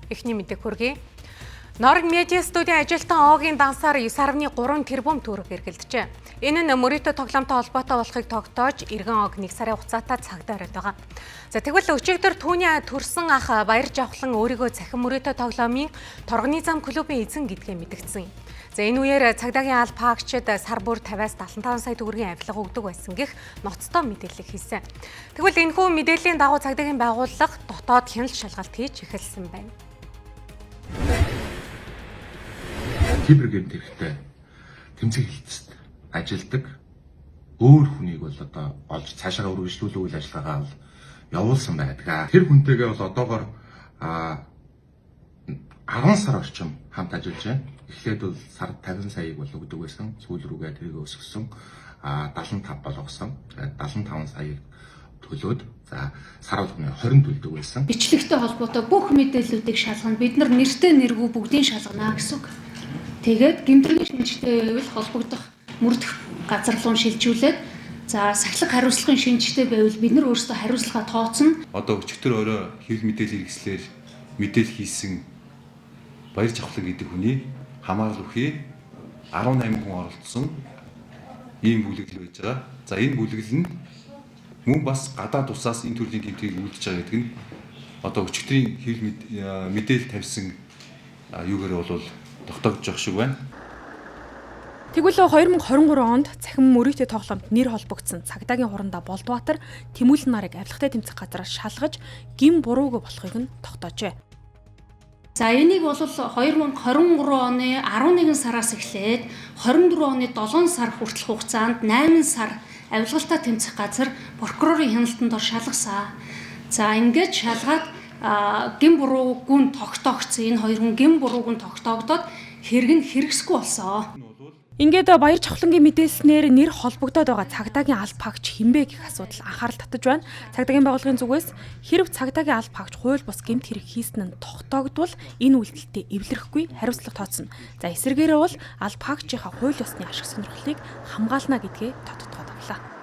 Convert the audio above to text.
Эхний мэдээг хүргэе. Норг медиа студийн ажилтан Огийн дансаар 9.3 тэрбум төгрөг эргэлджээ. Энэ нь мөрөөдө тоглоомтой холбоотой болохыг тогтоож, Иргэн Ог 1 сарын хугацаатай цагдаа оройд байгаа. За, тэгвэл өчигдөр түүний төрсэн ах Баяр Жавхлан өөрийгөө цахим мөрөөдө тоглоомын Торгоны зам клубын эзэн гэдгээ мэдгдсэн юм. За, энэ үеэр цагдаагийн алба хаагчид сар бүр 50-аас 75 сая төгрөгийн авилга өгдөг байсан гэх ноцтой мэдээлэл хийсэн. Тэгвэл энэхүү мэдээллийн дагуу цагдаагийн байгууллага дотоод хяналт шалгалт хийж эхэлсэн байна. Кибер гэмт хэрэгтэй тэмцэх хэлтэст ажилдаг өөр хүнийг бол одоо олж цаашаа үргэлжлүүлэх үйл ажиллагаа бол явуулсан байдаг. Тэр хүнтэйгээ бол одоогор 10 сар орчим хамт ажиллаж байна. Эхлээд бол сард 50 саяыг бол өгдөг байсан. Сүүл рүүгээ тэрийг өсгөсөн. 75 болгосон. 75 саяыг төлөөд, за, сар болгоны 20 төлдөг байсан. Бичлэгтэй холбоотой бүх мэдээллүүдийг шалгана. Бид нар нэртэй нэргүй бүгдийг шалгана гэсэн үг. Тэгээд гэмтрийн шинжтэй байвал холбогдох, мөрдөх газар руу шилжүүлээд, за, сахилга хариуцлагын шинжтэй байвал бид нар өөрсдөө хариуцлага тооцно. Одоо өчигдөр орой хэвлэл мэдээллийн хэрэгслээр мэдээлэл хийсэн Баяр Жавхлан гэдэг хүний хамаарал бүхий 18 хүн оролцсон ийм бүлэглэл байж байгаа. За, энэ бүлэглэл нь мөн бас гадаад улсаас энэ төрлийн гэмтрийг үйлдэж байгаа гэдэг нь одоо өчигдрийн хэвлэл мэдээлэл тавьсан юугаар бол тогтоогдож байгаа шиг байна. Тэгвэл 2023 онд цахим мөрөөдө тоглоомт нэр холбогдсон цагдаагийн хурандаа Болдбаатар Тэмүүлэн нарыг авилгатай тэмцэх газараа шалгаж гэм буруугүй болохыг нь тогтоожээ. За, энийг бол 2023 оны 11 сараас эхлээд 24 оны 7 сар хүртэлх хугацаанд 8 сар авилгалтай тэмцэх газар прокурорын хяналтанд ор шалгасан. За, ингээд шалгаад гэм буруугүй нь тогтоогдсон. Энэ хоёр хүн гэм буруугүй нь тогтоогдоод хэрэг нь хэрэгсэхгүй болсон. Ингээд Баяр Жавхлангийн мэдээлснээр нэр холбогдоод байгаа цагдаагийн алба хаагч хэн бэ гэх асуудал анхаарал татаж байна. Цагдаагийн байгууллагын зүгээс хэрв цагдаагийн алба хаагч хууль бус гэмт хэрэг хийсэн нь тогтоогдвол энэ үйлдэлтэд эвлэрэхгүй хариуцлага тооцно. За, эсвэргээрээ бол алба хаагчийнхаа хууль ёсны ашиг сонирхлыг хамгаална гэдгээ тодотгоод авлаа.